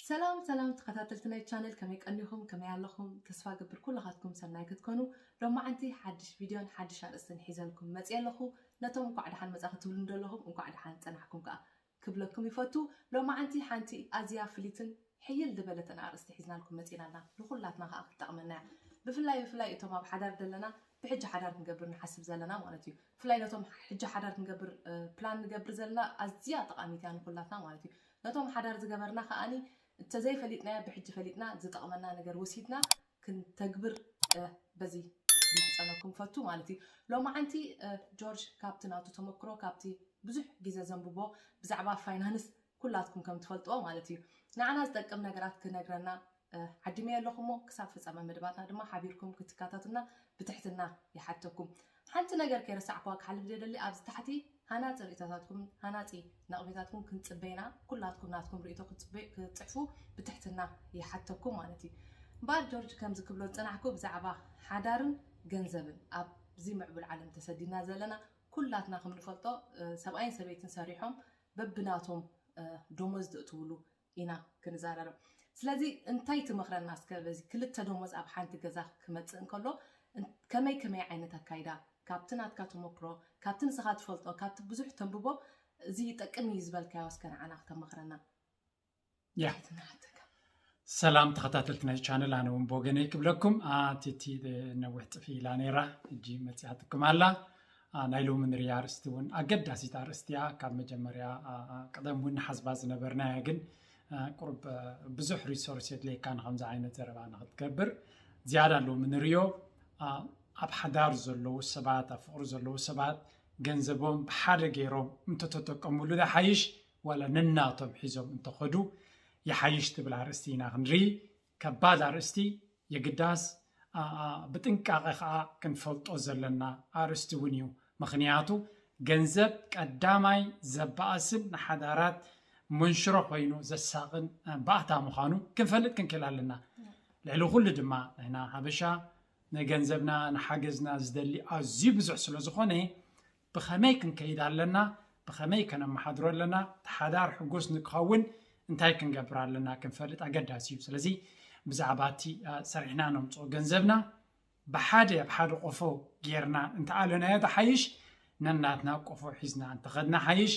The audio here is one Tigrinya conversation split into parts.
ሰላም ሰላም ተኸታተልቲ ናይ ቻነል፣ ከመይ ቀኒኹም? ከመይ ኣለኹም? ተስፋ ገብር ኩላኻትኩም ሰናይ ክትኮኑ። ሎማዓንቲ ሓድሽ ቪድዮን ሓድሽ ኣርእስትን ሒዘልኩም መፅየ ኣለኹ። ነቶም እንኳዕ ደሓን መፃ ክትብሉ እንደለኹም እንኳዕ ደሓን ፀናሕኩም ከዓ ክብለኩም ይፈቱ። ሎማዓንቲ ሓንቲ ኣዝያ ፍሊትን ሕይል ዝበለትን ኣርእስቲ ሒዝናልኩም መፂና ኣለና። ንኩላትና ከዓ ክትጠቕመና እያ። ብፍላይ ብፍላይ እቶም ኣብ ሓዳር ዘለና ብሕጂ ሓዳር ክንገብር ንሓስብ ዘለና ማለት እዩ። ብፍላይ ነቶም ሕጂ ሓዳር ክንገብር ፕላን ንገብር ዘለና ኣዝያ ጠቓሚት እያ ንኩላትና ማለት እዩ። ነቶም ሓዳር ዝገበርና ከዓኒ እንተዘይፈሊጥናዮ ብሕጂ ፈሊጥና ዝጠቕመና ነገር ወሲድና ክንተግብር በዚ ክንሕፀነኩም ፈቱ ማለት እዩ። ሎማዓንቲ ጆርጅ ካብቲ ናቱ ተመክሮ ካብቲ ብዙሕ ግዜ ዘንብቦ ብዛዕባ ፋይናንስ ኩላትኩም ከም ትፈልጥዎ ማለት እዩ ንዓና ዝጠቅም ነገራት ክነግረና ዓዲመ ኣለኹ እሞ ክሳብ ፍፃመ መደባትና ድማ ሓቢርኩም ክትከታተሉና ብትሕትና ይሓተኩም። ሓንቲ ነገር ከይረሳዕኩዋ ክሓልፍ ደደሊ ኣብዚ ታሕቲ ሃናፂ ርእቶታትኩም ሃናፂ ነቕፌታትኩም ክንፅበይና ኩላትኩም ናትኩም ርእቶ ክትፅበዩ ብትሕትና ይሓተኩም ማለት እዩ። እምበኣር ጆርጅ ከምዚ ክብሎ ዝፀናሕኩ ብዛዕባ ሓዳርን ገንዘብን ኣብዚ ምዕቡል ዓለም ተሰዲድና ዘለና ኩላትና ከም ንፈልጦ ሰብኣይን ሰበይትን ሰሪሖም በብናቶም ደሞዝ ዝእትውሉ ኢና ክንዛረርብ። ስለዚ እንታይ ትመኽረና እስከ በዚ ክልተ ደሞዝ ኣብ ሓንቲ ገዛ ክመፅእ እንከሎ ከመይ ከመይ ዓይነት ኣካይዳ ካብቲ ናትካ ተመክሮ ካብቲ ንስኻ ትፈልጦ ካብቲ ብዙሕ ተንብቦ እዚ ይጠቅም እዩ ዝበልካዮ እስከ ንዓና ክተመኽረና። ያ ሰላም ተኸታተልቲ ናይ ቻነል፣ ኣነ እውን ብወገነይ ክብለኩም ኣቲቲ ነዊሕ ጥፊ ኢላ ነይራ፣ እጂ መፅያትኩም ኣላ። ናይ ሎሚ ንሪኣ ኣርእስቲ እውን ኣገዳሲት ኣርእስቲ እያ። ካብ መጀመርያ ቀደም እውን ንሓስባ ዝነበርናያ ግን ቁሩብ ብዙሕ ሪሶርስ የድልየካ ንከምዚ ዓይነት ዘረባ ንክትገብር። ዝያዳ ሎሚ ንሪኦ ኣብ ሓዳር ዘለዉ ሰባት ኣብ ፍቅሪ ዘለዉ ሰባት ገንዘቦም ብሓደ ገይሮም እንተተጠቀምሉ ዝሓይሽ ዋላ ነናቶም ሒዞም እንተኸዱ ይሓይሽ ትብል ኣርእስቲ ኢና ክንርኢ። ከባድ ኣርእስቲ የግዳስ ብጥንቃቐ ከዓ ክንፈልጦ ዘለና ኣርእስቲ እውን እዩ። ምኽንያቱ ገንዘብ ቀዳማይ ዘባእስን ንሓዳራት መንሽሮ ኮይኑ ዘሳቕን ባእታ ምዃኑ ክንፈልጥ ክንክእል ኣለና። ልዕሊ ኩሉ ድማ ንሕና ሓበሻ ንገንዘብና ንሓገዝና ዝደሊ ኣዝዩ ብዙሕ ስለ ዝኾነ ብኸመይ ክንከይድ ኣለና፣ ብኸመይ ከነመሓድሮ ኣለና፣ እቲ ሓዳር ሕጉስ ንክኸውን እንታይ ክንገብር ኣለና ክንፈልጥ ኣገዳሲ እዩ። ስለዚ ብዛዕባ እቲ ሰሪሕና ነምፅኦ ገንዘብና ብሓደ ኣብ ሓደ ቆፎ ጌርና እንተኣለናዮ ተሓይሽ ነናትና ቆፎ ሒዝና እንተኸድና ሓይሽ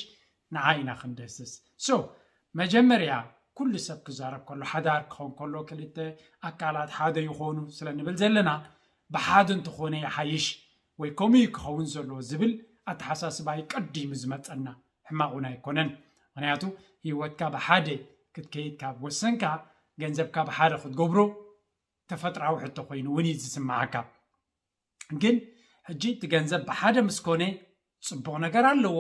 ንዓ ኢና ክንደስስ። So መጀመርያ ኩሉ ሰብ ክዛረብ ከሎ ሓዳር ክኸውን ከሎ ክልተ ኣካላት ሓደ ይኾኑ ስለ ንብል ዘለና ብሓደ እንተኾነ ይሓይሽ ወይ ከምኡ እዩ ክኸውን ዘለዎ ዝብል ኣተሓሳስባ እዩ ቀዲሙ ዝመፀና። ሕማቕ እውን ኣይኮነን። ምክንያቱ ህይወትካ ብሓደ ክትከይድ ካብ ወሰንካ ገንዘብካ ብሓደ ክትገብሮ ተፈጥራዊ ሕቶ ኮይኑ እውን እዩ ዝስምዓካ። ግን ሕጂ እቲ ገንዘብ ብሓደ ምስ ኮነ ፅቡቕ ነገር ኣለዎ፣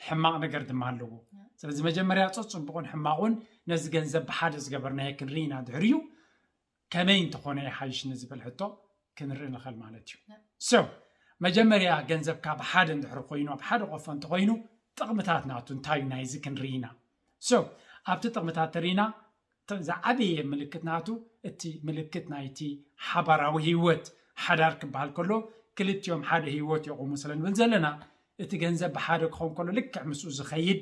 ሕማቕ ነገር ድማ ኣለዎ። ስለዚ መጀመርያ ፀፅቡቕን ሕማቑን ነዚ ገንዘብ ብሓደ ዝገበርናዮ ክንርኢ ኢና። ድሕሪኡ ከመይ እንተኾነ ይሓይሽ ንዝብል ሕቶ ክንርኢ ንኽእል ማለት እዩ። So መጀመርያ ገንዘብካ ብሓደ እንድሕር ኮይኑ ኣብ ሓደ ቆፎ እንተኮይኑ ጥቕምታት ናቱ እንታይ እዩ ናይዚ ክንርኢ ኢና። So ኣብቲ ጥቕምታት ተሪኢና ዝዓበየ ምልክት ናቱ እቲ ምልክት ናይቲ ሓባራዊ ህይወት ሓዳር ክበሃል ከሎ ክልቲኦም ሓደ ህይወት የቑሙ ስለ ንብል ዘለና እቲ ገንዘብ ብሓደ ክኸውን ከሎ ልክዕ ምስኡ ዝኸይድ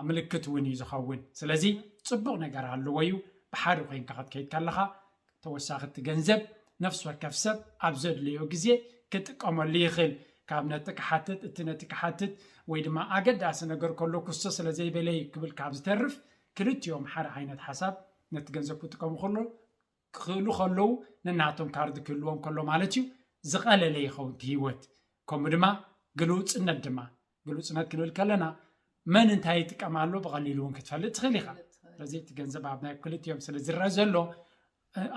ምልክት እውን እዩ ዝኸውን። ስለዚ ፅቡቕ ነገር ኣለዎ እዩ። ብሓደ ኮይንካ ክትከይድ ከለኻ ተወሳኺ እቲ ገንዘብ ነፍሲ ወከፍ ሰብ ኣብ ዘድለዮ ግዜ ክጥቀመሉ ይኽእል። ካብ ነቲ ክሓትት እቲ ነቲ ክሓትት ወይ ድማ ኣገዳሲ ነገር ከሎ ክስቶ ስለ ዘይበለይ ክብል ካብ ዝተርፍ ክልቲኦም ሓደ ዓይነት ሓሳብ ነቲ ገንዘብ ክጥቀሙ ከሎ ክኽእሉ ከለዉ ነናቶም ካርድ ክህልዎም ከሎ ማለት እዩ ዝቐለለ ይኸውን እቲ ህይወት። ከምኡ ድማ ግልውፅነት ድማ ግልውፅነት ክንብል ከለና መን እንታይ ይጥቀም ኣሎ ብቐሊሉ እውን ክትፈልጥ ትኽእል ኢኻ። ስለዚ እቲ ገንዘብ ኣብ ናይ ክልቲኦም ስለ ዝረአ ዘሎ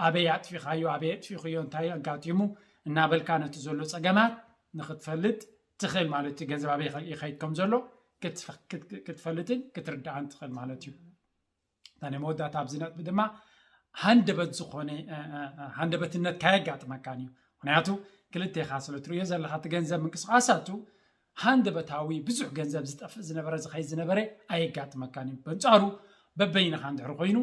ኣበይ ኣጥፊኻዮ ኣበይ ኣጥፊኽዮ እንታይ ኣጋጢሙ እናበልካ ነቲ ዘሎ ፀገማት ንክትፈልጥ ትኽእል ማለት እዩ። ገንዘብ ኣበይ ይኸይድ ከም ዘሎ ክትፈልጥን ክትርዳእን ትኽእል ማለት እዩ። ናይ መወዳእታ ኣብዚ ነጥቢ ድማ ሃንደበት ዝኾነ ሃንደበትነት ካየጋጥመካን እዩ። ምክንያቱ ክልቴኻ ስለ ትርእዮ ዘለካ እቲ ገንዘብ ምንቅስቃሳቱ ሃንደበታዊ ብዙሕ ገንዘብ ዝጠፍእ ዝነበረ ዝኸይድ ዝነበረ ኣየጋጥመካን እዩ። በንፃሩ በበይንኻ እንድሕር ኮይኑ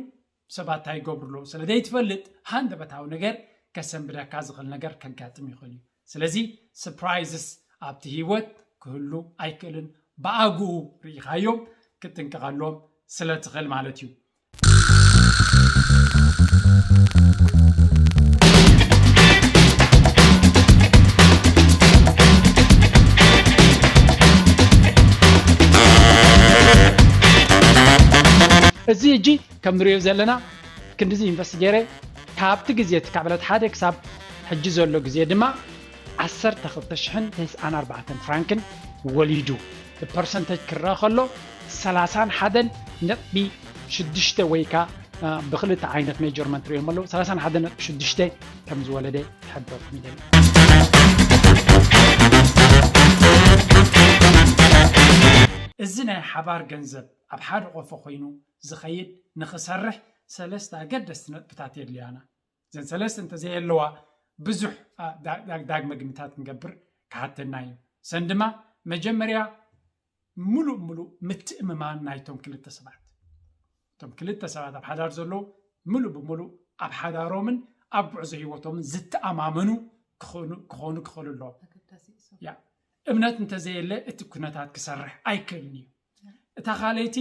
ሰባት እንታይ ይገብሩ ኣለዉ ስለ ዘይትፈልጥ ሃንደበታዊ ነገር ከሰንብደካ ዝኽእል ነገር ከጋጥም ይኽእል እዩ። ስለዚ ስፕራይዝስ ኣብቲ ህይወት ክህሉ ኣይክእልን። ብኣግኡ ርኢኻዮም ክትጥንቀቐሎም ስለ ትኽእል ማለት እዩ። እዚ ሕጂ ከም ንሪኦ ዘለና ክንዲዚ ኢንቨስት ገይረ ካብቲ ግዜ እቲ ካብ ዕለት ሓደ ክሳብ ሕጂ ዘሎ ግዜ ድማ ዓሰርተ ክልተ ሽሕን ተስዓን ኣርባዕተን ፍራንክን ወሊዱ። ብፐርሰንተጅ ክረአ ከሎ ሰላሳን ሓደን ነጥቢ ሽዱሽተ ወይ ከኣ ብክልተ ዓይነት ሜጀርመንት ሪኦም ኣለዉ ሰላሳን ሓደን ነጥቢ ሽዱሽተ ከም ዝወለደ ክሕብረኩም ይደሊ። እዚ ናይ ሓባር ገንዘብ ኣብ ሓደ ቆፎ ኮይኑ ዝኸይድ ንኽሰርሕ ሰለስተ ኣገደስቲ ነጥብታት የድልያና። እዘን ሰለስተ እንተዘየለዋ ብዙሕ ዳግመ ግምታት ክንገብር ክሓተና እዩ። ሰን ድማ መጀመርያ ሙሉእ ሙሉእ ምትእምማን ናይቶም ክልተ ሰባት እቶም ክልተ ሰባት ኣብ ሓዳር ዘለዉ ሙሉእ ብሙሉእ ኣብ ሓዳሮምን ኣብ ጉዕዞ ህይወቶምን ዝተኣማመኑ ክኾኑ ክኽእሉ ኣለዎም። እምነት እንተዘየለ እቲ ኩነታት ክሰርሕ ኣይክእልን እዩ። እታ ካልኣይቲ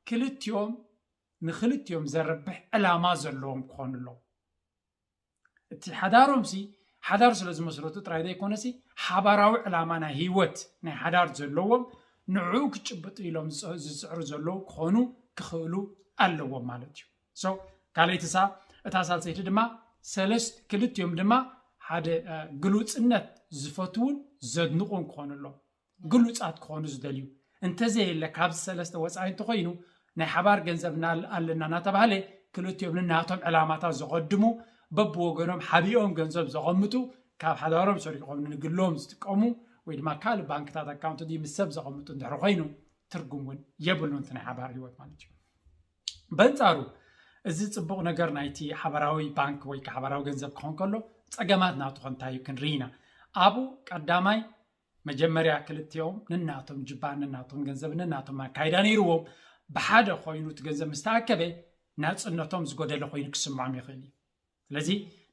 ክልቲኦም ንክልቲኦም ዘርብሕ ዕላማ ዘለዎም ክኾኑ ኣለዎም። እቲ ሓዳሮምሲ ሓዳር ስለ ዝመስረቱ ጥራይ ዘይኮነሲ ሓባራዊ ዕላማ ናይ ህይወት ናይ ሓዳር ዘለዎም ንዕኡ ክጭብጡ ኢሎም ዝፅዕሩ ዘለዉ ክኾኑ ክኽእሉ ኣለዎም ማለት እዩ። ካልኣይቲ ሳ እታ ሳልሰይቲ ድማ ሰለስት ክልቲኦም ድማ ሓደ ግሉፅነት ዝፈትውን ዘድንቑን ክኾኑ ኣለዎም። ግሉፃት ክኾኑ ዝደልዩ እንተዘየለ ካብዚ ሰለስተ ወፃኢ እንተኮይኑ ናይ ሓባር ገንዘብ ኣለና እናተባህለ ክልቲኦም ንናቶም ዕላማታት ዘቐድሙ በብወገኖም ሓቢኦም ገንዘብ ዘቐምጡ ካብ ሓዳሮም ሰሪቆም ንግሎም ዝጥቀሙ ወይ ድማ ካልእ ባንክታት ኣካውንት ድዩ ምስ ሰብ ዘቐምጡ እንድሕር ኮይኑ ትርጉም እውን የብሉን እቲ ናይ ሓባር ህይወት ማለት እዩ። በንፃሩ እዚ ፅቡቕ ነገር ናይቲ ሓባራዊ ባንክ ወይ ሓባራዊ ገንዘብ ክኾን ከሎ ፀገማት ናቱ ከንታይ እዩ ክንርኢ ኢና። ኣብኡ ቀዳማይ መጀመርያ ክልቲኦም ንናቶም ጅባን ንናቶም ገንዘብ ንናቶም ኣካይዳ ነይርዎም ብሓደ ኮይኑ እቲ ገንዘብ ምስ ተኣከበ ናፅነቶም ዝጎደለ ኮይኑ ክስምዖም ይኽእል እዩ። ስለዚ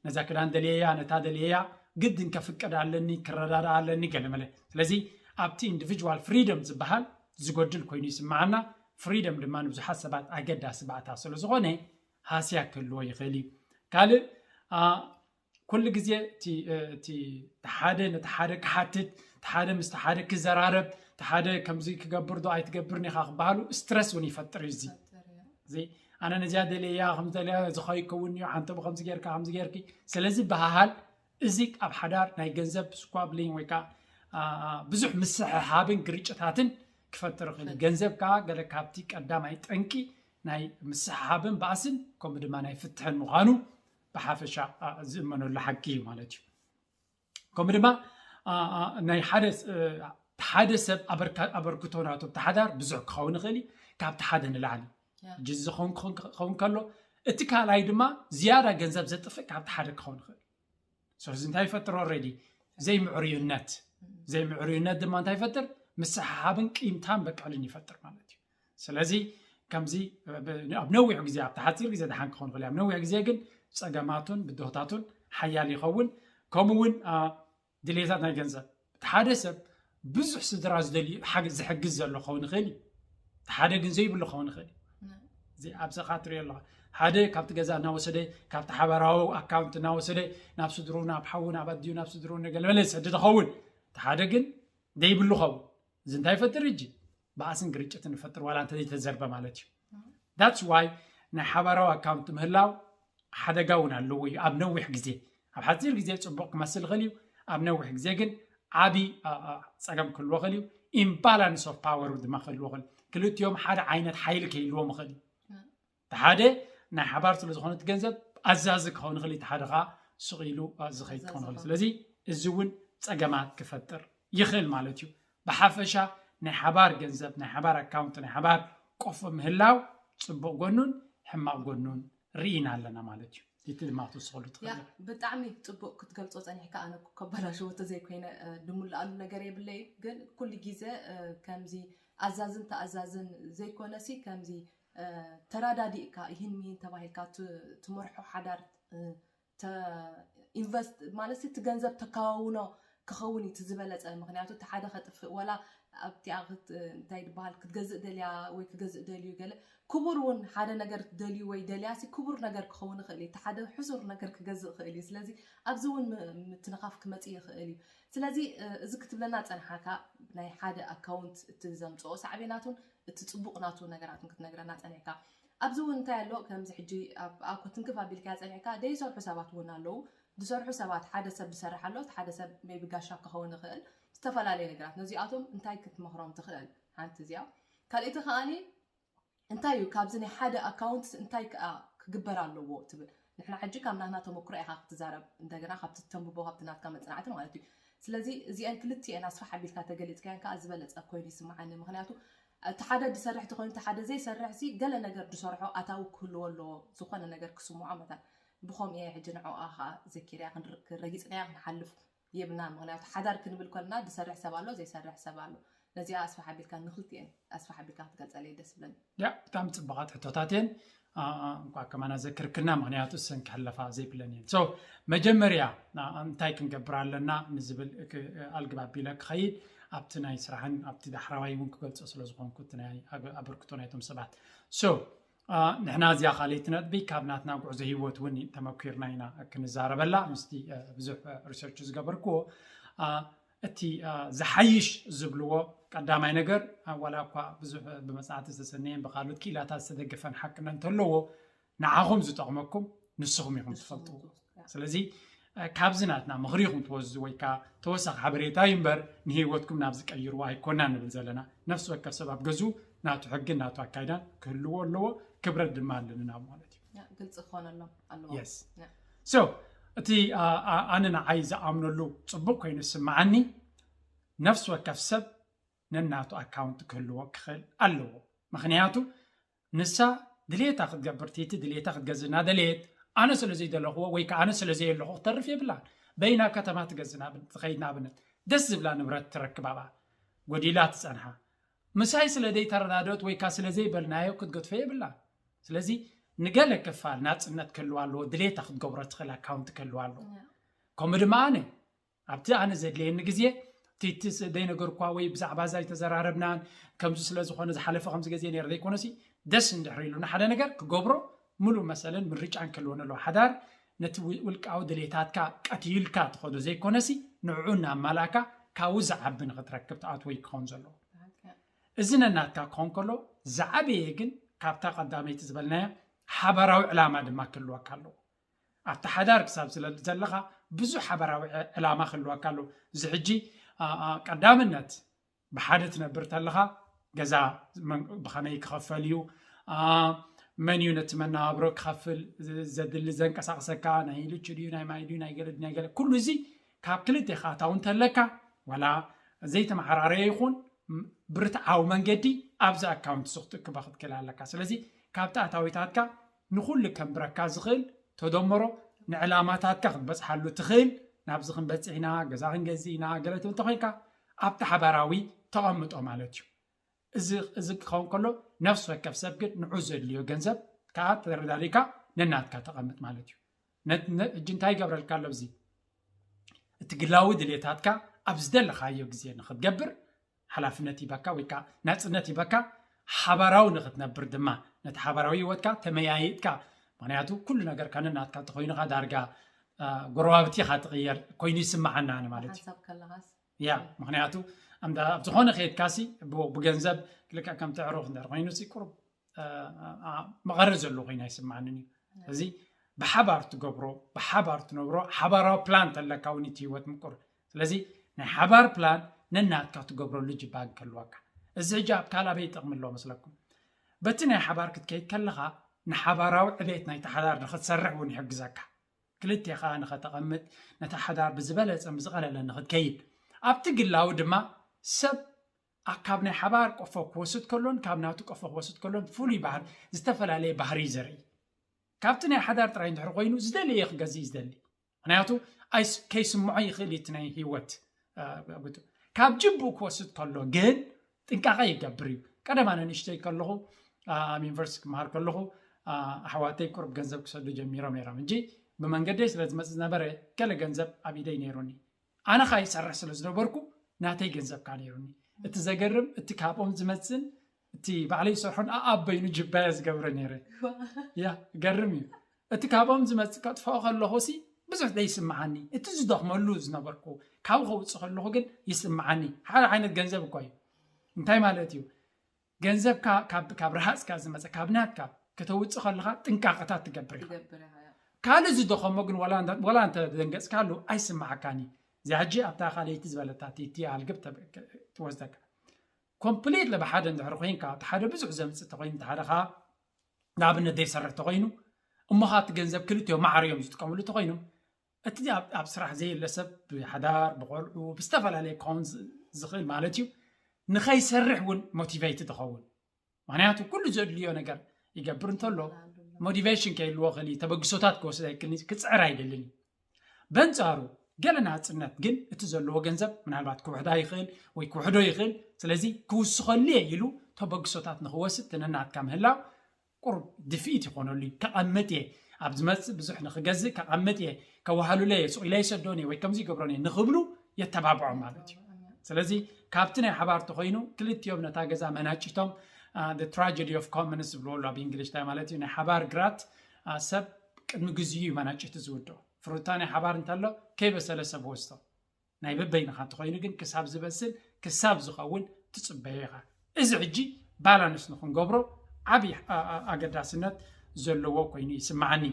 ነዛ ክዳን ደልየያ ነታ ደልየያ ግድን ከፍቅድ ኣለኒ ክረዳዳ ኣለኒ ገለመለ። ስለዚ ኣብቲ ኢንዲቪጅዋል ፍሪደም ዝበሃል ዝጎድል ኮይኑ ይስምዓና። ፍሪደም ድማ ንብዙሓት ሰባት ኣገዳሲ ባእታ ስለ ዝኾነ ሃስያ ክህልዎ ይኽእል እዩ። ካልእ ኩሉ ግዜ እቲ ሓደ ነቲ ሓደ ክሓትት እቲ ሓደ ምስቲ ሓደ ክዘራረብ እቲ ሓደ ከምዚ ክገብር ዶ ኣይትገብርን ኢኻ ክበሃሉ ስትረስ እውን ይፈጥር እዩ። እዚ ኣነ ነዚኣ ደልየያ ከምዚ ደልያ እዚ ከይከውን እዩ ሓንተ ብከምዚ ጌርካ ከምዚ ጌርኪ ስለዚ በሃሃል እዚ ኣብ ሓዳር ናይ ገንዘብ ስኳብሊን ወይ ከዓ ብዙሕ ምስሕሓብን ግርጭታትን ክፈጥር ይኽእል። ገንዘብ ከዓ ገለ ካብቲ ቀዳማይ ጠንቂ ናይ ምስሕሓብን ባእስን ከምኡ ድማ ናይ ፍትሕን ምዃኑ ብሓፈሻ ዝእመነሉ ሓቂ እዩ ማለት እዩ። ከምኡ ድማ ናይ ሓደ ሰብ ኣበርክቶ ናቱ ተሓዳር ብዙሕ ክኸውን ይኽእል እዩ ካብቲ ሓደ ንላዕሊ ጅዚ ክኸውን ከሎ እቲ ካልኣይ ድማ ዝያዳ ገንዘብ ዘጥፍእ ካብቲ ሓደ ክኸውን ይኽእል። ስለዚ እንታይ ይፈጥር already ዘይምዕሩይነት ዘይምዕሩይነት ድማ እንታይ ይፈጥር ምስሕሓብን ቂምታን በቀልን ይፈጥር ማለት እዩ። ስለዚ ከምዚ ኣብ ነዊሕ ግዜ ኣብቲ ሓፂር ግዜ ደሓን ክኸውን ይኽእል ኣብ ነዊሕ ግዜ ግን ፀገማቱን ብድሆታቱን ሓያል ይኸውን። ከምኡ እውን ድሌታት ናይ ገንዘብ እቲ ሓደ ሰብ ብዙሕ ስድራ ዝደልዩ ዝሕግዝ ዘሎ ክኸውን ይኽእል እዩ። እቲ ሓደ ግን ዘይብሉ ክኸውን ይኽእል እዩ። ኣብዚ ካ ትሪኦ ኣለኻ ሓደ ካብቲ ገዛ እናወሰደ ካብቲ ሓበራዊ ኣካውንት እናወሰደ ናብ ስድሩ ናብ ሓዉ ናብ ኣዲኡ ናብ ስድሩ ገለመለ ዝሰድድ ኸውን እቲ ሓደ ግን ዘይብሉ ኸውን እዚ እንታይ ይፈጥር እጂ ባእስን ግርጭትን ይፈጥር ዋላ እንተዘይተዘርበ ማለት እዩ። That's why ናይ ሓባራዊ ኣካውንት ምህላው ሓደጋ እውን ኣለዎ እዩ ኣብ ነዊሕ ግዜ ኣብ ሓፂር ግዜ ፅቡቕ ክመስል ይኽእል እዩ ኣብ ነዊሕ ግዜ ግን ዓብዪ ፀገም ክህልዎ ይኽእል እዩ። Imbalance of power ድማ ክህልዎ ይኽእል ክልቲኦም ሓደ ዓይነት ሓይሊ ከይህልዎም ይኽእል እዩ። እቲ ሓደ ናይ ሓባር ስለ ዝኾነ እቲ ገንዘብ ኣዛዚ ክኸውን ይኽእል እቲ ሓደ ከዓ ስቕ ኢሉ ዝኸይድ ክኸውን ይኽእል። ስለዚ እዚ እውን ፀገማት ክፈጥር ይኽእል ማለት እዩ። ብሓፈሻ ናይ ሓባር ገንዘብ ናይ ሓባር ኣካውንት ናይ ሓባር ቆፎ ምህላው ፅቡቕ ጎኑን ሕማቕ ጎኑን ርኢና ኣለና ማለት እዩ። እቲ ድማ ክትወስኸሉ ትኽእል። ብጣዕሚ ፅቡቕ ክትገልፆ ፀኒሕካ ኣነ ከበላሽዎ ተዘይኮይነ ድሙልኣሉ ነገር የብለይ ግን ኩሉ ግዜ ከምዚ ኣዛዝን ተኣዛዝን ዘይኮነሲ ከምዚ ተራዳዲእካ ይህን ሚሂን ተባሂልካ ትመርሖ ሓዳር ኢንቨስት ማለት እቲ ገንዘብ ተካዋውኖ ክኸውን እዩ ዝበለፀ ምክንያቱ እቲ ሓደ ከጥፍእ ወላ ኣብቲኣ ክት- እንታይ ዝበሃል ክትገዝእ ደልያ ወይ ክገዝእ ደልዩ ገለ ክቡር እውን ሓደ ነገር ደልዩ ወይ ደልያ ሲ ክቡር ነገር ክኸውን ይኽእል እዩ። እቲ ሓደ ሕሱር ነገር ክገዝእ ይኽእል እዩ። ስለዚ ኣብዚ እውን ም- ምትንኻፍ ክመፅእ ይኽእል እዩ። ስለዚ እ፣ እዚ ክትብለና ፀንሓካ ናይ ሓደ ኣካውንት እቲ ዘምፅኦ ሳዕቤናቱን እቲ ፅቡቕ ናቱ ነገራትን ክትነግረና ፀኒሕካ። ኣብዚ እውን እንታይ ኣሎ ከምዚ ሕጂ ኣብ ኣኮ ትንክፍ ኣቢልካ ፀኒሕካ ደይሰርሑ ሰባት እውን ኣለዉ። ዝሰርሑ ሰባት ሓደ ሰብ ዝሰርሕ ኣሎ፣ እቲ ሓደ ሰብ ሜቢ ጋሻ ክኸውን ይኽእል። ዝተፈላለዩ ነገራት ነዚኣቶም እንታይ ክትመኽሮም ትኽእል ሓንቲ እዚኣ። ካልእቲ ከኣኒ እንታይ እዩ ካብዚ ናይ ሓደ ኣካውንት እንታይ ከዓ ክግበር ኣለዎ ትብል? ንሕና ሕጂ ካብ ናትና ተመክሮ ኢኻ ክትዛረብ፣ እንደገና ካብቲ ተንብቦ ካብቲ ናትካ መፅናዕቲ ማለት እዩ። ስለዚ እዚአን ክልቲአን ኣስፋሕ ኣቢልካ ተገሊፅካያን ከዓ ዝበለፀ ኮይኑ ይስምዓኒ። ምክንያቱ እቲ ሓደ ዝሰርሕ ተኮይኑ እቲ ሓደ ዘይሰርሕ ሲ ገለ ነገር ዝሰርሖ ኣታዊ ክህልዎ ኣለዎ፣ ዝኾነ ነገር ክስምዖ መታን። ብኸምኡ እየ ሕጂ ንዕኣ ከዓ ዘኪርያ ክንር- ክረጊፅናያ ክንሓልፍ የብና። ምክንያቱ ሓዳር ክንብል ከለና ዝሰርሕ ሰብ ኣሎ፣ ዘይሰርሕ ሰብ ኣሎ። ነዚኣ ኣስፋሕ ኣቢልካ ንክልቲአን ኣስፋሕ ኣቢልካ ክትገልፀለይ ደስ ብለኒ። ያ ብጣዕሚ ፅቡቃት ሕቶታት እየን። አ- አ- እንኳዕ ከማና ዘክርክልና፣ ምክንያቱ እሰን ክሕለፋ ዘይብለን እየን። So መጀመርያ ና- እንታይ ክንገብር ኣለና ንዝብል ክ- ኣልግብ ኣቢለ ክኸይድ ኣብቲ ናይ ስራሕን ኣብቲ ዳሕራዋይ እውን ክገልፆ ስለ ዝኾንኩ እቲ ናይ ኣበ- ኣበርክቶ ናይቶም ሰባት። So ንሕና እዚኣ ካልኣይቲ ነጥቢ ካብ ናትና ጉዕዞ ሂወት እውን ተመኪርና ኢና ክንዛረበላ ምስቲ ብዙሕ ሪሰርች ዝገበርክዎ። እቲ ዝሓይሽ ዝብልዎ ቀዳማይ ነገር ዋላ እኳ ብዙሕ ብመፅናዕቲ ዝተሰነየን ብካልኦት ክኢላታት ዝተደገፈን ሓቅነት እንተለዎ ንዓኹም ዝጠቕመኩም ንስኹም ኢኹም ትፈልጥዎ። ስለዚ ካብዚ ናትና ምኽሪ ኢኹም ትወስዱ ወይ ከዓ ተወሳኺ ሓበሬታ እዩ እምበር ንህይወትኩም ናብ ዝቀይርዎ ኣይኮና ንብል ዘለና። ነፍሲ ወከፍ ሰብ ኣብ ገዝኡ ናቱ ሕግን ናቱ ኣካይዳን ክህልዎ ኣለዎ፣ ክብረት ድማ ኣለንና ማለት እዩ። ግልፂ ክኾነሎም ኣለዎ። Yes. So እቲ ኣነ ንዓይ ዝኣምነሉ ፅቡቅ ኮይኑ ዝስምዓኒ ነፍሲ ወከፍ ሰብ ነናቱ ኣካውንት ክህልዎ ክኽእል ኣለዎ። ምክንያቱ ንሳ ድሌታ ክትገብር ቲቲ ድሌታ ክትገዝእ እናደለየት ኣነ ስለ ዘይደለኽዎ ወይ ከዓ ኣነ ስለ ዘየለኹ ክተርፍ የብላን። በይና ከተማ ትገዝእ ትኸይድ ንኣብነት ደስ ዝብላ ንብረት ትረክብ ኣብኣ ጎዲላ ትፀንሓ ምሳይ ስለ ዘይተረዳደት ወይ ከዓ ስለ ዘይበልናዮ ክትገድፎ የብላን። ስለዚ ንገለ ክፋል ናፅነት ክህልዋ ኣለዎ፣ ድሌታ ክትገብሮ ትኽእል ኣካውንት ክህልዋ ኣለዎ። ከምኡ ድማ ኣነ ኣብቲ ኣነ ዘድልየኒ ግዜ ቲቲ ዘይነገርኳ ወይ ብዛዕባ እዛ ኣይተዘራረብናን ከምዚ ስለ ዝኾነ ዝሓለፈ ከምዚ ግዜ ነይረ ዘይኮነሲ ደስ እንድሕር ኢሉና ሓደ ነገር ክገብሮ ሙሉእ መሰልን ምርጫን ክህልወኒ ኣለዎ። ሓዳር ነቲ ውልቃዊ ድሌታትካ ቀትዩልካ ትኸዶ ዘይኮነሲ ንዕኡ እናማላእካ ካብኡ ዝዓቢ ንክትረክብ ተኣትወይ ክኸውን ዘለዎ። እዚ ነናትካ ክኸውን ከሎ ዝዓበየ ግን ካብታ ቀዳመይቲ ዝበልናያ ሓባራዊ ዕላማ ድማ ክህልወካ ኣለዎ። ኣብቲ ሓዳር ክሳብ ስለ ዘለኻ ብዙሕ ሓባራዊ ዕላማ ክህልወካ ኣለዎ። እዚ ሕጂ ቀዳምነት ብሓደ ትነብር ተለኻ ገዛ ብኸመይ ክኸፈል እዩ፣ መን እዩ ነቲ መነባብሮ ክኸፍል ዘድሊ ዘንቀሳቕሰካ፣ ናይ ልቹ ድዩ ናይ ማይ ድዩ ናይ ገለ ድዩ ናይ ገለ ኩሉ እዚ ካብ ክልቴኻ ኣታዊ እንተለካ ዋላ ዘይተመሓራረየ ይኹን ብርትዓዊ መንገዲ ኣብዚ ኣካውንት እዚ ክትእክባ ክትክእል ኣለካ። ስለዚ ካብቲ ኣታዊታትካ ንኹሉ ከንብረካ ዝኽእል ተደምሮ ንዕላማታትካ ክትበፅሓሉ ትኽእል ናብዚ ክንበፅሕ ኢና ገዛ ክንገዝእ ኢና ገለ ትብል እንተኮይንካ ኣብቲ ሓባራዊ ተቐምጦ ማለት እዩ። እዚ ክኸውን ከሎ ነፍሲ ወከፍ ሰብ ግን ንዑ ዘድልዮ ገንዘብ ከዓ ተረዳዲእካ ነናትካ ተቐምጥ ማለት እዩ። ሕጂ እንታይ ይገብረልካ ኣሎ እዚ እቲ ግላዊ ድሌታትካ ኣብ ዝደለኻዮ ግዜ ንክትገብር ሓላፍነት ይበካ ወይ ከዓ ናፅነት ይበካ ሓባራዊ ንክትነብር ድማ ነቲ ሓባራዊ ህይወትካ ተመያይጥካ ምክንያቱ ኩሉ ነገር ከነናትካ ተኮይኑካ ዳርጋ ጎረባብቲ ኢካ ትቅየር ኮይኑ ይስምዓና ኣነ ማለት እዩ። ሓንሳብ ከለካስ ያ ምክንያቱ ኣብ ዝኾነ ከየድካሲ ብገንዘብ ልክዕ ከም ትዕሩኽ እንድሕር ኮይኑሲ ቁሩብ መቐረት ዘለዎ ኮይኑ ኣይስምዓንን እዩ። እዚ ብሓባር ትገብሮ ብሓባር ትነብሮ ሓባራዊ ፕላን ተለካ እውን እቲ ህይወት ምቁር። ስለዚ ናይ ሓባር ፕላን ነናትካ ትገብረሉ ጅባግ ከልወካ። እዚ ሕጂ ኣብ ካልእ ኣበይ ይጠቕሚ ኣለዎ መስለኩም? በቲ ናይ ሓባር ክትከይድ ከለኻ ንሓባራዊ ዕቤት ናይቲ ሓዳር ንኽትሰርሕ እውን ይሕግዘካ። ክልቴኻ ንኸተቐምጥ ነቲ ሓዳር ብዝበለጸን ብዝቐለለን ንኽትከይድ ኣብቲ ግላዊ ድማ ሰብ ካብ ናይ ሓባር ቆፎ ክወስድ ከሎን ካብ ናቱ ቆፎ ክወስድ ከሎን ፍሉይ ባህር ዝተፈላለየ ባህሪ እዩ ዘርኢ። ካብቲ ናይ ሓዳር ጥራይ እንድሕር ኮይኑ ዝደለየ ክገዝእ እዩ ዝደሊ። ምክንያቱ ከይስምዖ ይኽእል እዩ እቲ ናይ ህይወት ካብ ጅብኡ ክወስድ ከሎ ግን ጥንቃቐ ይገብር እዩ። ቀደም ኣነ ንእሽተይ ከለኹ ኣብ ዩኒቨርሲቲ ክመሃር ከለኹ ኣሕዋተይ ቁሩብ ገንዘብ ክሰዱ ጀሚሮም ነይሮም እንጂ ብመንገደይ ስለ ዝመፅእ ዝነበረ ገለ ገንዘብ ኣብ ኢደይ ነይሩኒ። ኣነ ከዓ ይሰርሕ ስለ ዝነበርኩ ናተይ ገንዘብ ከዓ ነይሩኒ። እቲ ዘገርም እቲ ካብኦም ዝመፅን እቲ ባዕለይ ዝሰርሖን ኣኣበይኑ ጅባየ ዝገብረ ነይረ። ያ ገርም እዩ። እቲ ካብኦም ዝመፅእ ከጥፍኦ ከለኹ ሲ ብዙሕ ዘይስምዓኒ፣ እቲ ዝደኽመሉ ዝነበርኩ ካብኡ ከውፅእ ከለኹ ግን ይስምዓኒ። ሓደ ዓይነት ገንዘብ እኮ እዩ። እንታይ ማለት እዩ? ገንዘብካ ካብ ካብ ረሃፅካ ዝመፀ ካብ ናትካ ከተውፅእ ከለካ ጥንቃቐታት ትገብር ኢኻ። ትገብር ኢኻ። ካልእ ዝደኸሞ ግን ዋላ እንተ- ዋላ እንተ ደንገፅካሉ ኣይስምዓካን እዩ። እዚኣ ሕጂ ኣብታ ካልኣይቲ ዝበለታ ቲቲ ኣልግብ ተብ- ትወስደካ። ኮምፕሊት ብሓደ እንድሕር ኮይንካ እቲ ሓደ ብዙሕ ዘምፅእ ተኮይኑ እቲ ሓደ ከዓ ንኣብነት ዘይሰርሕ ተኮይኑ እሞ ከዓ እቲ ገንዘብ ክልቲኦም ማዕር እዮም ዝጥቀምሉ ተኮይኖም እቲ ኣብ ኣብ ስራሕ ዘየለ ሰብ ብሓዳር ብቆልዑ ብዝተፈላለየ ክኸውን ዝ- ዝኽእል ማለት እዩ ንኸይሰርሕ እውን ሞቲቬይት ዝኸውን ምክንያቱ ኩሉ ዘድልዮ ነገር ይገብር እንተሎ ሞቲቬሽን ከይልዎ ክእል ተበግሶታት ክወስድ ኣይክእል ክፅዕር ኣይደልን እዩ በንፃሩ ገለ ናፅነት ግን እቲ ዘለዎ ገንዘብ ምናልባት ክውሕዳ ይኽእል ወይ ክውሕዶ ይኽእል ስለዚ ክውስኸሉ እየ ኢሉ ተበግሶታት ንክወስድ ትንናትካ ምህላው ቁሩብ ድፍኢት ይኾነሉ እዩ ከቐምጥ እየ ኣብ ዝመፅእ ብዙሕ ንክገዝእ ከቐምጥ እየ ከዋህሉለ እየ ሱቕ ኢለ ይሰዶን እየ ወይ ከምዚ ይገብሮን እየ ንክብሉ የተባብዖም ማለት እዩ ስለዚ ካብቲ ናይ ሓባር ተኮይኑ ክልቲኦም ነታ ገዛ መናጭቶም tragedy of commons ዝብልዎ ኣሎ ኣብ እንግሊሽ እንታይ ማለት እዩ ናይ ሓባር ግራት ሰብ ቅድሚ ግዜኡ እዩ መናጭቲ ዝውድኦ ፍሩታ ናይ ሓባር እንተሎ ከይበሰለ ሰብ ወስቶ ናይ በበይንኻ እንተኾይኑ ግን ክሳብ ዝበስል ክሳብ ዝኸውን ትፅበዮ ኢኻ እዚ ሕጂ ባላንስ ንክንገብሮ ዓብዪ ኣገዳስነት ዘለዎ ኮይኑ ይስምዓኒ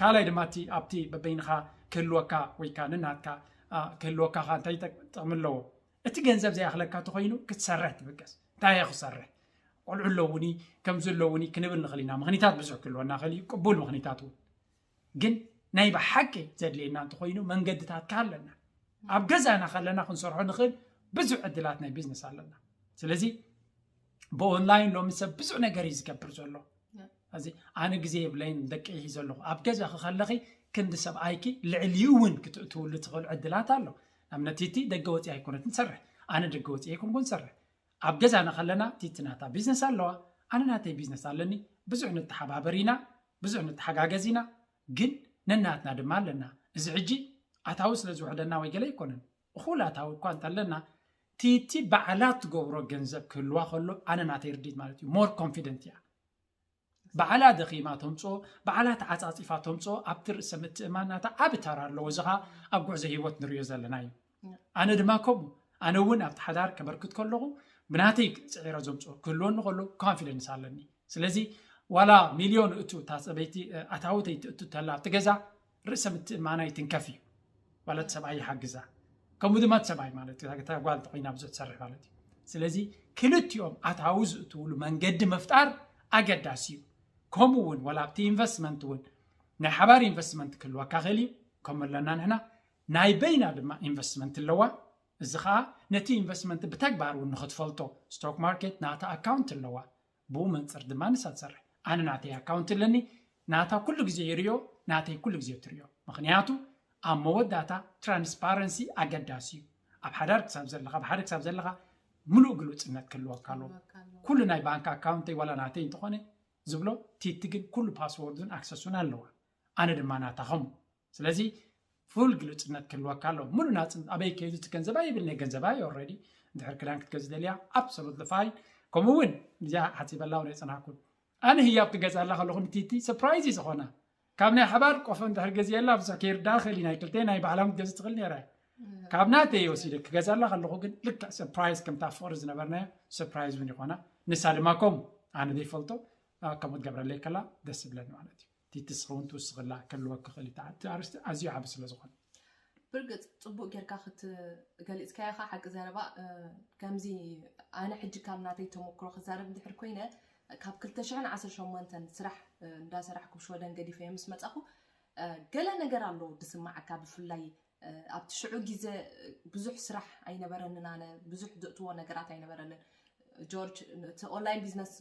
ካልኣይ ድማ እቲ ኣብቲ በበይንኻ ክህልወካ ወይካ ንናትካ ክህልወካ እንታይ ጠቕሚ ኣለዎ እቲ ገንዘብ ዘይኣኽለካ ተኮይኑ ክትሰርሕ ትብገስ እንታይ እየ ክሰርሕ ቆልዑ ኣለውኒ ከምዚ ኣለውኒ ክንብል ንኽእል ኢና ምኽኒታት ብዙሕ ክህልወና ክእል እዩ ቅቡል ምኽኒታት እውን ግን ናይ ብሓቂ ዘድልየና እንተኮይኑ መንገድታት ኣለና ኣብ ገዛና ከለና ክንሰርሖ ንኽእል ብዙሕ ዕድላት ናይ ቢዝነስ ኣለና ስለዚ ብኦንላይን ሎሚ ሰብ ብዙሕ ነገር እዩ ዝገብር ዘሎ እዚ ኣነ ግዜ የብለይን ደቂ ይሒ ዘለኹ ኣብ ገዛኺ ከለኺ ክንዲ ሰብኣይኪ ልዕሊኡ እውን ክትእትውሉ ትኽእል ዕድላት ኣሎ ኣብነቲቲ ደገ ወፂ ኣይኮነትን ትሰርሕ ኣነ ደገ ወፂ ኣይኮንኩን ትሰርሕ ኣብ ገዛና ከለና ቲቲ ናታ ቢዝነስ ኣለዋ ኣነ ናተይ ቢዝነስ ኣለኒ ብዙሕ ንተሓባበር ኢና ብዙሕ ንተሓጋገዝ ኢና ግን ነናትና ድማ ኣለና እዚ ሕጂ ኣታዊ ስለ ዝውሕደና ወይ ገለ ኣይኮነን እኹል ኣታዊ እኳ እንተለና ቲቲ ባዕላ ትገብሮ ገንዘብ ክህልዋ ከሎ ኣነ ናተይ ርዲት ማለት እዩ ሞር ኮንፊደንት እያ ባዕላ ደኺማ ተምፅኦ ባዕላ ተዓፃፂፋ ተምፅኦ ኣብቲ ርእሰ ምትእማን ናታ ዓብ ተራ ኣለዎ እዚ ከዓ ኣብ ጉዕዞ ህይወት ንሪኦ ዘለና እዩ ኣነ ድማ ከምኡ ኣነ እውን ኣብቲ ሓዳር ከበርክት ከለኹ ብናተይ ፅዒረ ዘምፅኦ ክህልወኒ ከሎ ኮንፊደንስ ኣለኒ ስለዚ ዋላ ሚልዮን እቱ እታ ሰበይቲ ኣታውተይ ትእቱ ተላ ኣብቲ ገዛ ርእሰ ምትእማና ይትንከፍ እዩ ማለት ሰብኣይ ይሓግዛ ከምኡ ድማ ሰብኣይ ማለት እታ ጓል ተኮይና ብዙሕ ትሰርሕ ማለት እዩ ስለዚ ክልቲኦም ኣታዊ ዝእትውሉ መንገዲ ምፍጣር ኣገዳሲ እዩ ከምኡ እውን ዋላ ኣብቲ ኢንቨስትመንት እውን ናይ ሓባር ኢንቨስትመንት ክህልወካ ክእል እዩ ከምኡ ኣለና ንሕና ናይ በይና ድማ ኢንቨስትመንት ኣለዋ እዚ ከዓ ነቲ ኢንቨስትመንት ብተግባር እውን ንክትፈልጦ ስቶክ ማርኬት ናታ ኣካውንት ኣለዋ ብኡ መንፅር ድማ ንሳ ትሰርሕ ኣነ ናተይ ኣካውንት ኣለኒ ናታ ኩሉ ግዜ ይርዮ ናተይ ኩሉ ግዜ ትርዮ ምክንያቱ ኣብ መወዳእታ ትራንስፓረንሲ ኣገዳሲ እዩ ኣብ ሓዳር ክሳብ ዘለካ ብሓደ ክሳብ ዘለካ ምሉእ ግሉፅነት ክህልወካ ኣለዎ ኩሉ ናይ ባንክ ኣካውንተይ ዋላ ናተይ እንተኾነ ዝብሎ ቲቲ ግን ኩሉ ፓስወርድን ኣክሰሱን ኣለዋ ኣነ ድማ ናታ ከምኡ ስለዚ ፉል ግልፅነት ክህልወካ ኣለዎ ሙሉ ናፅነት ኣበይ ከይዱ እቲ ገንዘብ ኣይብል ናይ ገንዘብ ኣይ ኦረዲ እንድሕር ክዳን ክትገዝ ደልያ ኣብሶሉት ፋይን ከምኡ እውን እዚኣ ሓፂበላ እውን ኣይፅናኩን ኣነ ህያብ ክገዛላ ከለኹ ንቲቲ ሰፕራይዝ እዩ ዝኾና ካብ ናይ ሓባር ቆፎ እንድሕር ገዚየላ ብዙሕ ከይርዳ ክእል ናይ ክልተ ናይ ባዕላም ክትገዝ ትኽእል ነይረ ካብ ናተይ ወሲደ ክገዛላ ከለኹ ግን ልክዕ ሰፕራይዝ ከምታ ፍቕሪ ዝነበርናዮ ሰፕራይዝ እውን ይኾና ንሳ ድማ ከምኡ ኣነ ዘይፈልጦ ከምኡ ትገብረለይ ከላ ደስ ይብለኒ ማለት እዩ ቲቲ ስኸውን ትውስኽላ ክህልወኪ ክእል እቲ ኣርእስቲ ኣዝዩ ዓቢ ስለ ዝኾነ ብርግፅ ፅቡቅ ጌርካ ክትገሊፅካዮ ካ ሓቂ ዘረባ ከምዚ ኣነ ሕጂ ካብ ናተይ ተመክሮ ክዛረብ እንድሕር ኮይነ ካብ ክልተ ሽሕን ዓሰርተ ሸሞንተን ስራሕ እንዳሰራሕኩ ሽወደን ገዲፈዮ ምስ መፃኹ ገለ ነገር ኣለዉ ዝስማዓካ ብፍላይ ኣብቲ ሽዑ ግዜ ብዙሕ ስራሕ ኣይነበረንን ኣነ ብዙሕ ዘእትዎ ነገራት ኣይነበረንን ጆርጅ እቲ ኦንላይን ቢዝነስ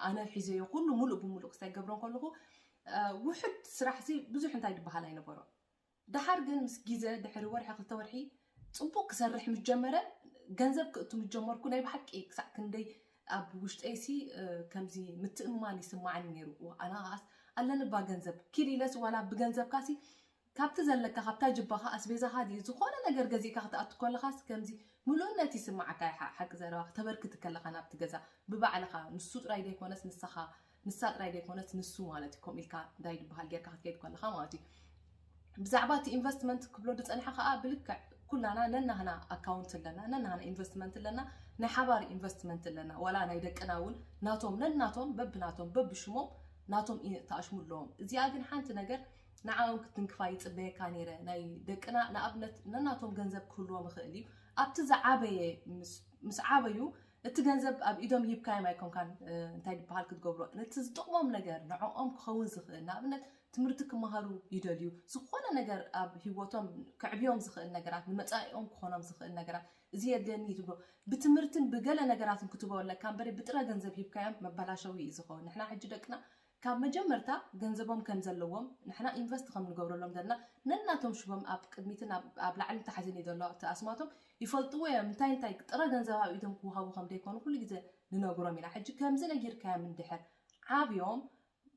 ኣነ ሒዘዮ ኩሉ ሙሉእ ብሙሉእ ክሳይ ገብሮ ከለኹ ውሕድ ስራሕ ሲ ብዙሕ እንታይ ዝበሃል ኣይነበሮ ደሓር ግን ምስ ግዜ ድሕሪ ወርሒ ክልተ ወርሒ ፅቡቅ ክሰርሕ ምስ ጀመረ ገንዘብ ክእቱ ምስ ጀመርኩ ናይ ብሓቂ ክሳዕ ክንደይ ኣብ ውሽጠይ ሲ ከምዚ ምትእምማን ይስማዓኒ ነይሩ ኣነ ከዓስ ኣለኒ ባ ገንዘብ ኪድ ኢለስ ዋላ ብገንዘብካ ሲ ካብቲ ዘለካ ካብታ ጅባኻ ኣስቤዛኻ ድዩ ዝኾነ ነገር ገዚእካ ክትኣቱ ከለኻስ ከምዚ ምሉእነት ይስማዓካ። ሓቂ ዘረባ ክተበርክት ከለኻ ናብቲ ገዛ ብባዕልኻ ንሱ ጥራይ ዘይኮነስ ንስኻ ንሳ ጥራይ ዘይኮነስ ንሱ ማለት እዩ። ከምኡ ኢልካ እንታይ ዝበሃል ጌርካ ክትከይድ ከለኻ ማለት እዩ። ብዛዕባ እቲ ኢንቨስትመንት ክብሎ ዝጸንሐ ከዓ ብልክዕ ኩላና ነናህና ኣካውንት ኣለና፣ ነናህና ኢንቨስትመንት ኣለና፣ ናይ ሓባር ኢንቨስትመንት ኣለና። ዋላ ናይ ደቅና እውን ናቶም ነናቶም በብናቶም በብሽሞም ናቶም ተኣሽሙ ኣለዎም። እዚኣ ግን ሓንቲ ነገር ንዓኦም ክትንክፋ ይጽበየካ ነይረ። ናይ ደቅና ንኣብነት ነናቶም ገንዘብ ክህልዎም ይኽእል እዩ። ኣብቲ ዝዓበየ ምስ ዓበዩ እቲ ገንዘብ ኣብ ኢዶም ሂብካዮም ኣይኮንካን እንታይ ዝበሃል ክትገብሮ፣ ነቲ ዝጠቕሞም ነገር ንዕኦም ክኸውን ዝኽእል ንኣብነት ትምህርቲ ክመሃሩ ይደልዩ። ዝኾነ ነገር ኣብ ህይወቶም ከዕብዮም ዝኽእል ነገራት፣ ንመጻኢኦም ክኾኖም ዝኽእል ነገራት፣ እዚ የድልየኒ እዩ ትብሎ። ብትምህርትን ብገለ ነገራትን ክትበወለካ እምበሪ ብጥረ ገንዘብ ሂብካዮም መበላሸዊ እዩ ዝኸውን። ንሕና ሕጂ ደቅና ካብ መጀመርታ ገንዘቦም ከም ዘለዎም ንሕና ኢንቨስት ከም ንገብረሎም ዘለና ነናቶም ሽሞም ኣብ ቅድሚትን ኣብ ላዕልን ታሕትን እዩ ዘሎ እቲ ኣስማቶም ይፈልጥዎ እዮም። እንታይ እንታይ ጥረ ገንዘብ ኣብ ኢዶም ክወሃቡ ከም ደይኮኑ ኩሉ ግዜ ንነግሮም ኢና። ሕጂ ከምዚ ነጊርካዮም እንድሕር ዓብዮም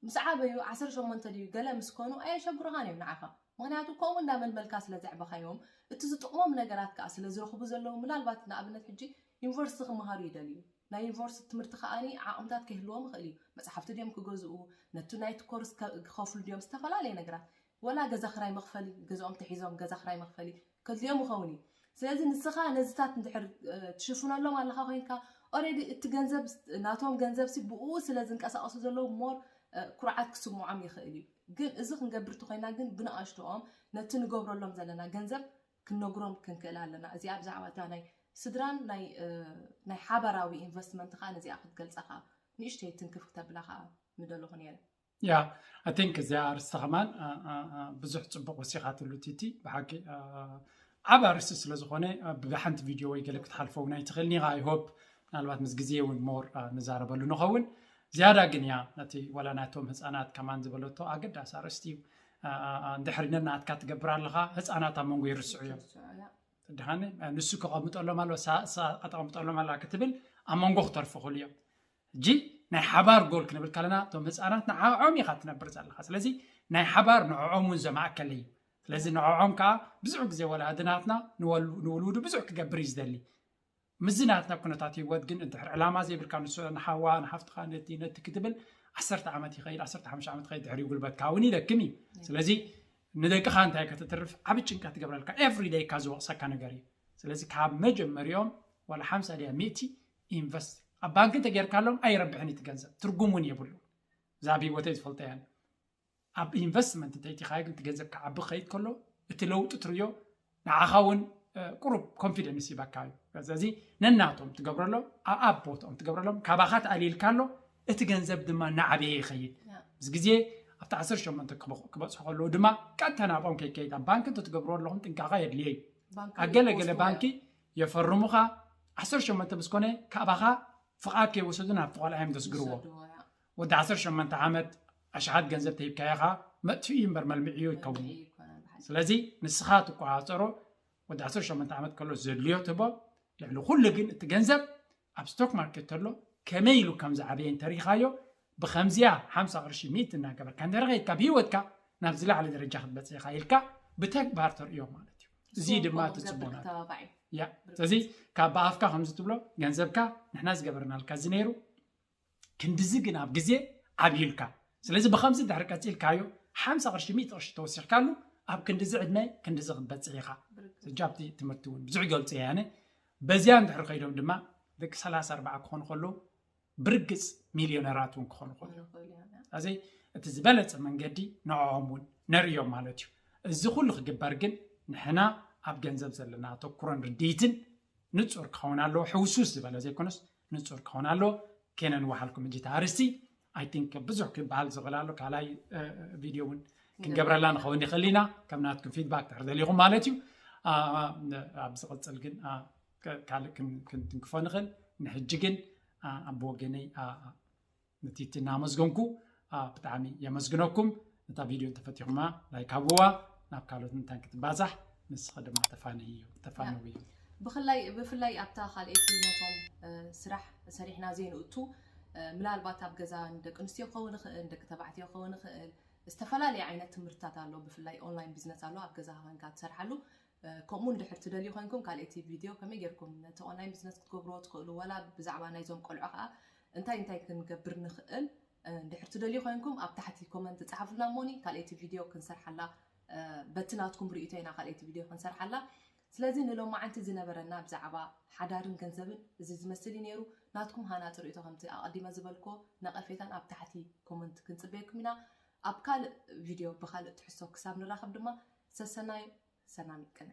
ምስ ዓበዩ ዓሰርተ ሸሞንተ ድዩ ገለ ምስ ኮኑ ኣየሸግሩኻን እዮም ንዓኻ። ምኽንያቱ ከምኡ እንዳመልመልካ ስለ ዘዕበኻዮም እቲ ዝጥቕሞም ነገራት ከዓ ስለ ዝረኽቡ ዘለዉ ምናልባት ንኣብነት ሕጂ ዩኒቨርሲቲ ክመሃሩ ይደልዩ። ናይ ዩኒቨርሲቲ ትምህርቲ ከዓኒ ዓቕምታት ከይህልዎም ይኽእል እዩ። መፅሓፍቲ ድዮም ክገዝኡ፣ ነቲ ናይቲ ኮርስ ክኸፍሉ ድዮም፣ ዝተፈላለየ ነገራት። ወላ ገዛ ክራይ መኽፈሊ፣ ገዛኦም ተሒዞም ገዛ ክራይ መኽፈሊ ከድልዮም ይኸውን እዩ። ስለዚ ንስኻ ነዚታት እንድሕር ትሽፍነሎም ኣለኻ ኮይንካ ኦሬዲ እቲ ገንዘብ ናቶም ገንዘብ ሲ ብኡ ስለ ዝንቀሳቀሱ ዘለዉ ሞር ኩርዓት ክስምዖም ይኽእል እዩ። ግን እዚ ክንገብር እንተኮይና ግን ብንኣሽትኦም ነቲ ንገብረሎም ዘለና ገንዘብ ክንነግሮም ክንክእል ኣለና። እዚኣ ብዛዕባ እታ ናይ ስድራን ናይ ሓበራዊ ኢንቨስትመንት ከዓ ነዚኣ ክትገልፃ ከዓ ንእሽተይ ትንክፍ ክተብላ ከዓ ምደለኹ ነይረ። ያ I think እዚኣ ኣርስቲ ከማን ብዙሕ ፅቡቅ ወሲኻትሉ ቲቲ ብሓቂ ዓብ ኣርስቲ ስለዝኾነ ብሓንቲ ቪድዮ ወይ ገለ ክትሓልፎ እውን ኣይትኽእልኒ ኢኻ። I hope ምናልባት ምስ ግዜ እውን more ንዛረበሉ ንኸውን። ዝያዳ ግን እያ ነቲ ዋላ ናቶም ህፃናት ከማን ዝበለቶ ኣገዳሲ ኣርእስቲ እዩ። እንድሕሪ ነናትካ ትገብር ኣለኻ ህፃናት ኣብ መንጎ ይርስዑ እዮም። ድኻኒ ንሱ ከቐምጠሎም ኣሎ እሳ እሳ ከተቐምጠሎም ኣላ ክትብል ኣብ መንጎ ክተርፉ ክእሉ እዮም። ሕጂ ናይ ሓባር ጎል ክንብል ከለና እቶም ህፃናት ንዓዖም ኢኻ ትነብር ዘለኻ። ስለዚ ናይ ሓባር ንዕዖም እውን ዘማእከለ እዩ። ስለዚ ንዕዖም ከዓ ብዙሕ ግዜ ወላዲ ናትና ንውልውዱ ብዙሕ ክገብር እዩ ዝደሊ። ምስዚ ናትና ኩነታት ህይወት ግን እንድሕር ዕላማ ዘይብልካ ንሱ ንሓዋ ንሓፍትኻ ነቲ ነቲ ክትብል ዓሰርተ ዓመት ይኸይድ ዓሰርተ ሓሙሽተ ዓመት ይኸይድ ድሕሪ ጉልበትካ እውን ይደክም እዩ። ስለዚ ንደቅኻ እንታይ ከተትርፍ ዓብ ጭንቀት ትገብረልካ everyday ካ ዝወቕሰካ ነገር እዩ። ስለዚ ካብ መጀመሪኦም ዋላ ሓምሳ ድያ ሚእቲ ኢንቨስት ኣብ ባንክ እንተጌርካሎም ኣይረብሕን እቲ ገንዘብ ትርጉም እውን የብሉ። እዛ ኣብ ህይወተይ ዝፈልጠ እያ። ኣብ ኢንቨስትመንት እንተይቲኻዮ ግን እቲ ገንዘብ ክዓቢ ክኸይድ ከሎ እቲ ለውጢ ትርዮ ንዓኻ እውን ቁሩብ ኮንፊደንስ ይበካ እዩ። ስለዚ ነናቶም ትገብረሎም ኣብ ቦትኦም ትገብረሎም ካባኻ ተኣሊልካ ኣሎ እቲ ገንዘብ ድማ እናዓበየ ይኸይድ። ምስ ግዜ ኣብቲ ዓሰርተ ሸሞንተ ክበፅሑ ከለዉ ድማ ቀጥታ ናብኦም ከይከይድ ኣብ ባንክ እንተትገብርዎ ኣለኹም ጥንቃቐ የድልየ እዩ። ኣብ ገለ ገለ ባንኪ የፈርሙኻ ዓሰርተ ሸሞንተ ምስ ኮነ ካባኻ ፍቓድ ከይወሰዱ ናብቲ ቆልዓ እዮም ዘስግርዎ። ወዲ ዓሰርተ ሸሞንተ ዓመት ኣሽሓት ገንዘብ ተሂብካዮ ኸዓ መጥፍኢ እምበር መልምዒዮ ይከውን። ስለዚ ንስኻ ትቆፃፀሮ ወዲ ዓሰርተ ሸሞንተ ዓመት ከሎ ዘድልዮ ትህቦ። ልዕሊ ኩሉ ግን እቲ ገንዘብ ኣብ ስቶክ ማርኬት ተሎ ከመይ ኢሉ ከም ዝዓበየ እንተሪኢኻዮ ብከምዚኣ ሓምሳ ቅርሺ ሚእቲ እናገበርካ እንድሕር ከይድካ ብሂወትካ ናብ ዝለዓለ ደረጃ ክትበፅሕ ኢኻ ኢልካ ብተግባር ተርእዮ ማለት እዩ። እዚ ድማ እቲ ፅቡቅ ናት ያ ስለዚ ካብ ብኣፍካ ከምዚ ትብሎ ገንዘብካ ንሕና ዝገበርናልካ እዚ ነይሩ ክንድዚ ግን ኣብ ግዜ ዓብዩልካ ስለዚ ብከምዚ ድሕሪ ቀፂልካዮ ሓምሳ ቅርሺ ሚእቲ ቅርሺ ተወሲኽካሉ ኣብ ክንድዚ ዕድመ ክንድዚ ክትበፅሕ ኢኻ። ሕጂ ኣብቲ ትምህርቲ እውን ብዙሕ ይገልፁ እየ ኣነ። በዚያ እንድሕር ከይዶም ድማ ደቂ ሰላሳ ኣርባዓ ክኾኑ ከለዉ ብርግፅ ሚልዮነራት እውን ክኾኑ ከለዉ እዚ እቲ ዝበለፀ መንገዲ ንዕኦም እውን ነርእዮም ማለት እዩ። እዚ ኩሉ ክግበር ግን ንሕና ኣብ ገንዘብ ዘለና ኣተኩሮን ርድኢትን ንፁር ክኸውን ኣለዎ። ሕውሱስ ዝበለ ዘይኮነስ ንፁር ክኸውን ኣለዎ። ከነንውሓልኩም ሕጂ እቲ ኣርእስቲ I think ብዙሕ ክበሃል ዝኽእል ኣሎ። ካልኣይ ቪድዮ እውን ክንገብረላ ንኸውን ይኽእል ኢና። ከም ናትኩም ፊድባክ ድሕር ደሊኹም ማለት እዩ። ኣብ ዝቕፅል ግን ካልእ ክንትንክፎ ንኽእል። ንሕጂ ግን ኣብ ወገነይ ንቲቲ እናመስገንኩ ብጣዕሚ የመስግነኩም። ነታ ቪድዮ እንተፈቲኹማ ላይክ ሃብዋ ናብ ካልኦት ምእንታን ክትባዛሕ ንስኺ ድማ ተፋነይዮ ተፋነውዮ። ብፍላይ ብፍላይ ኣብታ ካልኣይቲ ነቶም ስራሕ ሰሪሕና ዘይንእቱ ምናልባት ኣብ ገዛ ንደቂ ኣንስትዮ ክኸውን ይኽእል ንደቂ ተባዕትዮ ክኸውን ይኽእል ዝተፈላለየ ዓይነት ትምህርትታት ኣሎ። ብፍላይ ኦንላይን ቢዝነስ ኣሎ፣ ኣብ ገዛኻ ኮይንካ ትሰርሓሉ። ከምኡ እንድሕር ትደልዩ ኮይንኩም ካልኣይቲ ቪድዮ ከመይ ጌርኩም ነቲ ኦንላይን ቢዝነስ ክትገብርዎ ትኽእሉ፣ ዋላ ብዛዕባ ናይዞም ቆልዑ ከዓ እንታይ እንታይ ክንገብር ንኽእል እንድሕር ትደልዩ ኮይንኩም ኣብ ታሕቲ ኮመንት ጻሓፉልና እሞኒ ካልኣይቲ ቪድዮ ክንሰርሓላ፣ በቲ ናትኩም ርእይቶ ኢና ካልኣይቲ ቪድዮ ክንሰርሓላ። ስለዚ ንሎማዓንቲ ዝነበረና ብዛዕባ ሓዳርን ገንዘብን እዚ ዝመስል እዩ ነይሩ። ናትኩም ሃናፂ ርእይቶ ከምቲ ኣቐዲመ ዝበልኮ ነቐፌታን ኣብ ታሕቲ ኮመንት ክንፅበየኩም ኢና። ኣብ ካልእ ቪድዮ ብኻልእ ትሕዝቶ ክሳብ ንራኸብ ድማ ሰሰናዩ ሰናም ይቀነ።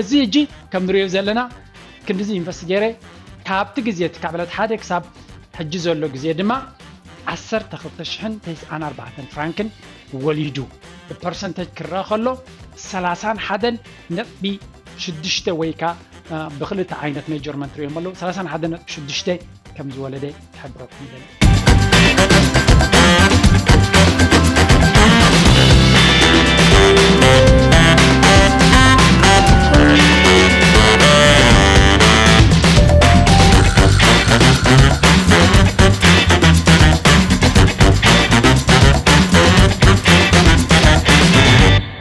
እዚ ሕጂ ከም ንሪኦ ዘለና ክንድዚ ኢንቨስት ገይረ ካብቲ ግዜ እቲ ካብ ዕለት ሓደ ክሳብ ሕጂ ዘሎ ግዜ ድማ ዓሰርተ ክልተ ሽሕን ተስዓን ኣርባዕተን ፍራንክን ወሊዱ። ብፐርሰንተጅ ክረአ ከሎ ሰላሳን ሓደን ነጥቢ ሽዱሽተ ወይ ከዓ ብክልተ ዓይነት ሜጀርመንት ሪኦም ኣለዉ ሰላሳን ሓደን ነጥቢ ሽዱሽተ ከም ዝወለደ ክሕብረኩም ይደሊ።